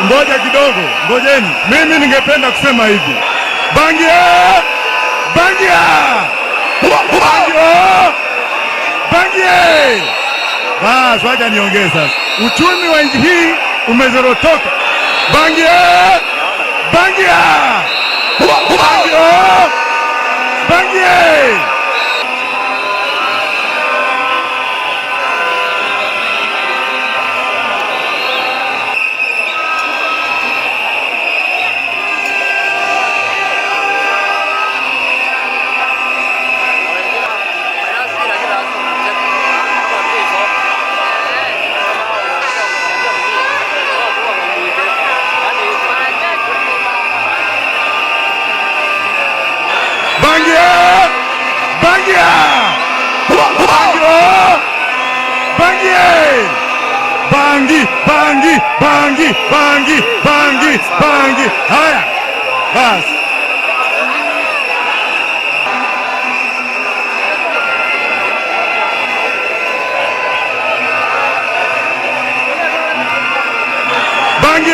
Ngoja kidogo, ngojeni. Mimi ningependa kusema hivi, bangi bangi bangi bangi. Basi wacha niongee sasa. Uchumi wa nchi hii umezorotoka. Bangi bangi bangi bangi. Bangi bangi bangi bangi bangi bangi bangi bangi bangi. Haya basi. Bangi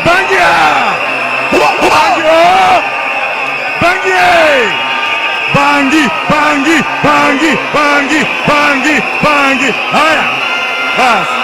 bangi bangi bangi bangi bangi bangi bangi bangi bangi. Haya basi.